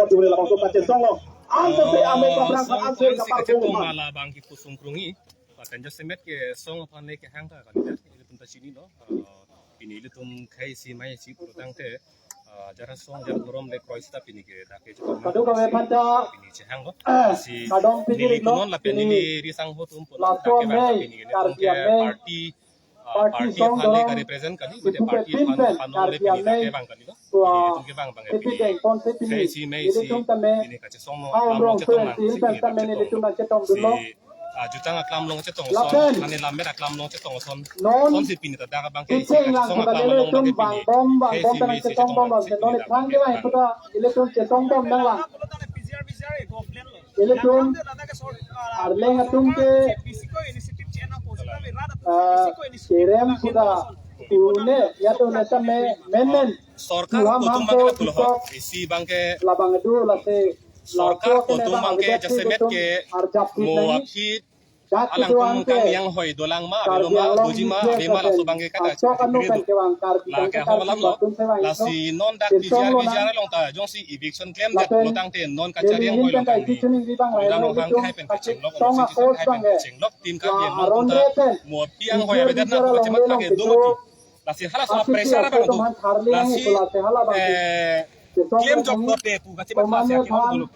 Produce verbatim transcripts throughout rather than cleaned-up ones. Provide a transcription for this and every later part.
Dule labangso kachesong lo. Anke se ame kaprang an se kapar kachetong ma labang kipusung krungji. Lapen jasemet kesong aphan le kehang ta kandidat. Ilitum ta chinilo. Eh, pini ilitum khei isi mei isi pulotangte, eh, jara song jara dhorom le kroi sita pini ke dak kechetong. Kadokave aphanta pini chehang lo. Si kadom pini neli ri-iklo, non lapen pini neli risangho atum pon laso dak ke bang mei pini ke Karbi nelitum ke amei party, eh, party party song aphan le dolong ka-represent kali, mate itum ke party aphan pinpen aphan nong le Karbi pini dak amei ke bang kalilo. Tua pini itum ke bang bang ke pini pini dengpon se pini khei isi mei isi ilitum tame pini kachesong lo, hau aklam rong lo chetong twenty nang si ilitum pini dak tame chetong nelitum lo. Nangchetong si, dolo. Ah, jutang aklam along chetong ason, lapen mane lammet aklam along chetong ason. Non asonsi pini ta dak abang ke isi kachesong aklam along abang ke pini khei isi mei isi chetong nang si pini dak abang ke bang. Ilitum chetong bom nanglang. Ilitum arleng atum ke, ah, kerem sudah une ya to neta me menen. Sorkar kotum abang ke pulo ho, isi abang ke labang adu lasi sorkar kotum abang ke jasemet ke mo aphi alangtum kang yang hoi dolang ma, avelo ma, doji ma, ave ma, laso abang ke kada chok anu pen kevang Karbi la ke hong alam lo. Lasi non dak P G R, P G R along ta jongsi eviction klemdet pulotangte non kachari yang hoi lo kang ni. Ram Ronghang ke hai pen kachinglok, song a course abang ke chinglok, tin Karbi Anglong atum ta mo aphi yang hoi avedet na pu kachematha ke do mati. Lasi halaso pressure abang do. Lasi, eh, klem joklote pu kachematha si akehong dolo.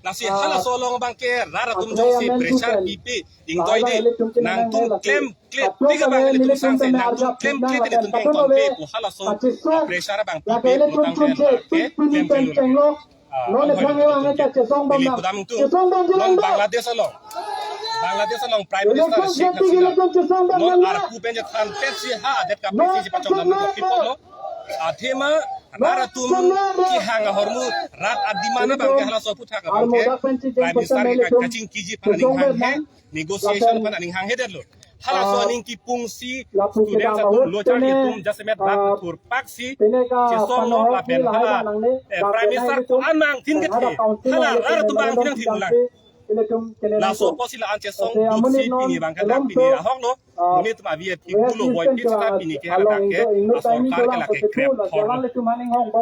Lasi halaso along abang ke rat atum jongsi pressure pipe ingtoide, nangtum klemkle tik abang ilitum sangse, nangtum klemkle te ilitum kengtonpe pu halaso pressure abang pipe pulotangte la ke klemkle lo. Ah, non hoi lo ilitum ke. Neli pudam tum non Bangladesh along, Bangladesh along Prime Minister Sheikh Hasina non arpu pen chethan petsi ha adet kapetsi chepachong dam lo, pipok lo. Athema rat atum kehang ahormu, rat a-demand abang ke halaso aphuthak abang ke Prime Minister ke ka-, kachingkiji aphan aning hanghe, negotiation aphan aning hanghe detlo. Halaso aning kipung si students atum, lo charli atum jasemet rat thurpak si chesong lo lapen hala, eh, Prime Minister ko-an ma angthin kethe, hala rat atum abang angthin nangthin lang. Laso apotsi la-an chesong dut si pini abang ke dak pini ahok lo. Monit atum avi aphi pulo voiphit sita pini ke hala dak ke asorkar ke la ke krep thor lo.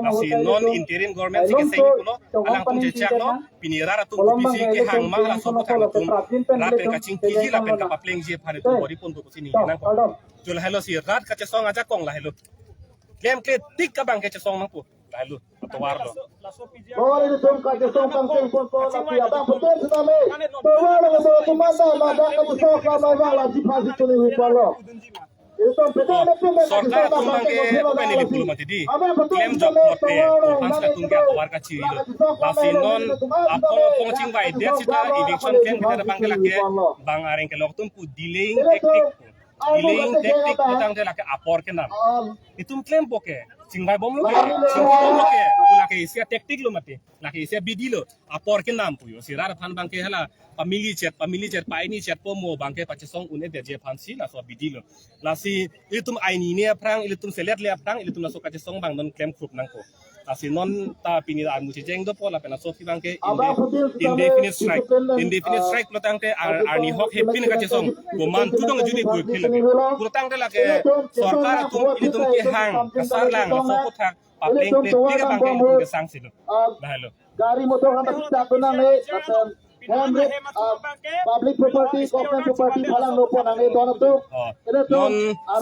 Lasi non interim government si keseng pulo, alangtum chechak lo, pini rat atum kopisi kehang ma laso aphuthak atum rat pen kachingkiji lapen kapaplengji aphan itum bor-i ponpo pusi ningje nangkok. Cho lahelo si rat kachesong ajakong lahelo. Klemkle tik abang ke chesong nangpo. Lahelo, atovar lo. Bor-i tum kachesong kangteng ponpo, lasi abang betul sitame. Tovar lo, tumata madak kachesong kama bang la jiphasi chuli hipalo. Sorkar atum abang ke kopine kipu lo mati di. Klem joklote, ko hans katung ke atovar kachiri lo. Lasi non apong apong chingvaidet sita eviction klemkledet abang ke la ke bang areng kelok atum pu delaying tactic. Delaying tactic pulotangte la ke apor kenam. Itum klempo ke, chingvai bomlo ke, chingvai bomlo ke pu la ke isi a-tactic lo mati. La ke isi abidi lo, apor kenam pu jo. Si rat aphan abang ke hala pamili chet, pamili chet, pa-ini chet po mo abang ke pachesong un-edetji aphan si laso abidi lo. Lasi ilitum ainine aphrang, ilitum selet le aphrang, ilitum laso kachesong abang non klemkrup nangkok. Lasi non ta pini armu checheng dopo lapen laso aphi abang ke inde-, indefinite strike. Indefinite strike pulotangte ar-, arni hok hepin kachesong. Komantu dong juni pu khel lagi. Pulotangte la ke sorkar atum ilitum kehang, kesar lang, laso aphuthak paplengple tik abang ke ilitum kesangse lo. Lahelo. Gari motor kami tidak benar nih, lapen hem rit, ah, public property, government property, phalang nopo nang nih don atum. Oh. Non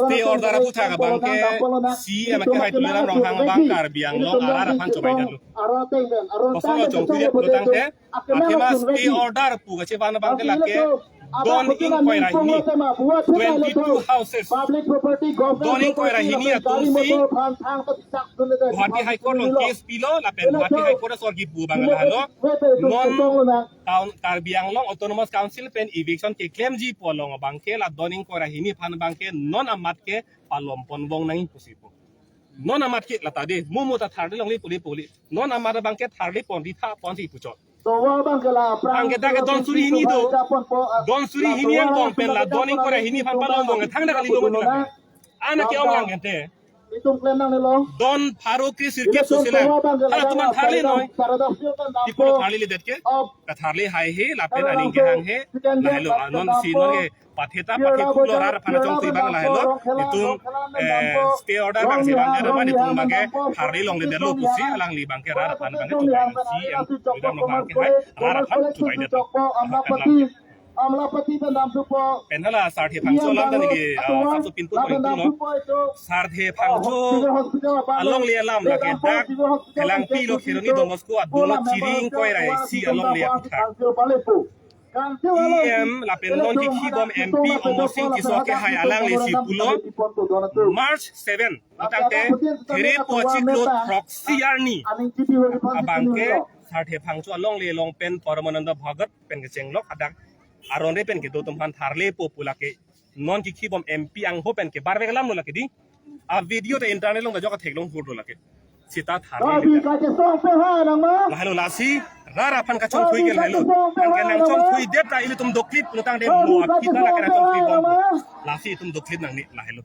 stay order aphuthak abang ke C E M ke hai Tuliram Ronghang abang Karbi Anglong arat aphan chobei detlo. Kosonlo chongthudet pulotangte, athema stay order pu kachevan abang ke la ke don ingkoi ra hini, twenty-two houses. Don ingkoi ra hini atum si Guwahati High Court along case pilo, lapen Guwahati High Court asor kipu abang lahelo. Non Kaun-, Karbi Anglong Autonomous Council pen eviction keklemji pu along abang ke la don ingkoi ra hini aphan abang ke non amat ke palom ponvong nangji pusi pu. Non amat ke la ta de, mo mo ta tharle longle pule pule. Non amat abang ke tharle pon, ritha ponsi puchot. Tovar abang ke la aphrang, angke dak ke don suri hini do. Don suri hini angbong pen la don ingkoi ra hini aphan palomvong, thangta kali do mati la. Ana ke-ong lang kente. Itum klem nangnelo. Don pharo kre sirkep sosela. Hala tuman tharle noi. Tipo tharle ledet ke. Katharle haihe lapen aning kehanghe. Lahelo anon si non ke pathe ta pathe pulo rat aphan chongthui abang lahelo. Itum eh, stay order abang si abang ke itum abang ke tharle longledetlo pusi alangli abang ke rat aphan abang ke chongthui si em udah no abang ke hai rat aphan chongthui detlo. Amlapati pen damsukpo. Pen hala Sarthe Phangcho alam ta neli, ah, sapso pinpo pari pulo. Sarthe Phangcho alongle alam lake dak Phelangpi lo Kheroni Don Bosco adung lo Chiring Koirai si alongle aputhak. E M lapen non kikhibom M P Amarsing Tisso kehai alangli si pulo March seven tangte kherep achiklo throksi arni abang ke Sarthe Phangcho alongle along pen Paramananda Bhagat pen kechenglok adak aron re pen kedo atum aphan tharlepo pu lake non kikhibom M P angho pen kebarvek alam lo lake di. A video ta internet along ta jok theklong hur lo lake. Sita tharle. Lahelo lasi rat aphan kachongthui ke lahelo. Anke nangchongthui det ta ilitum doklip nutang de mo aphi ta lake nangchongthui bom. Lasi itum doklip nangne lahelo.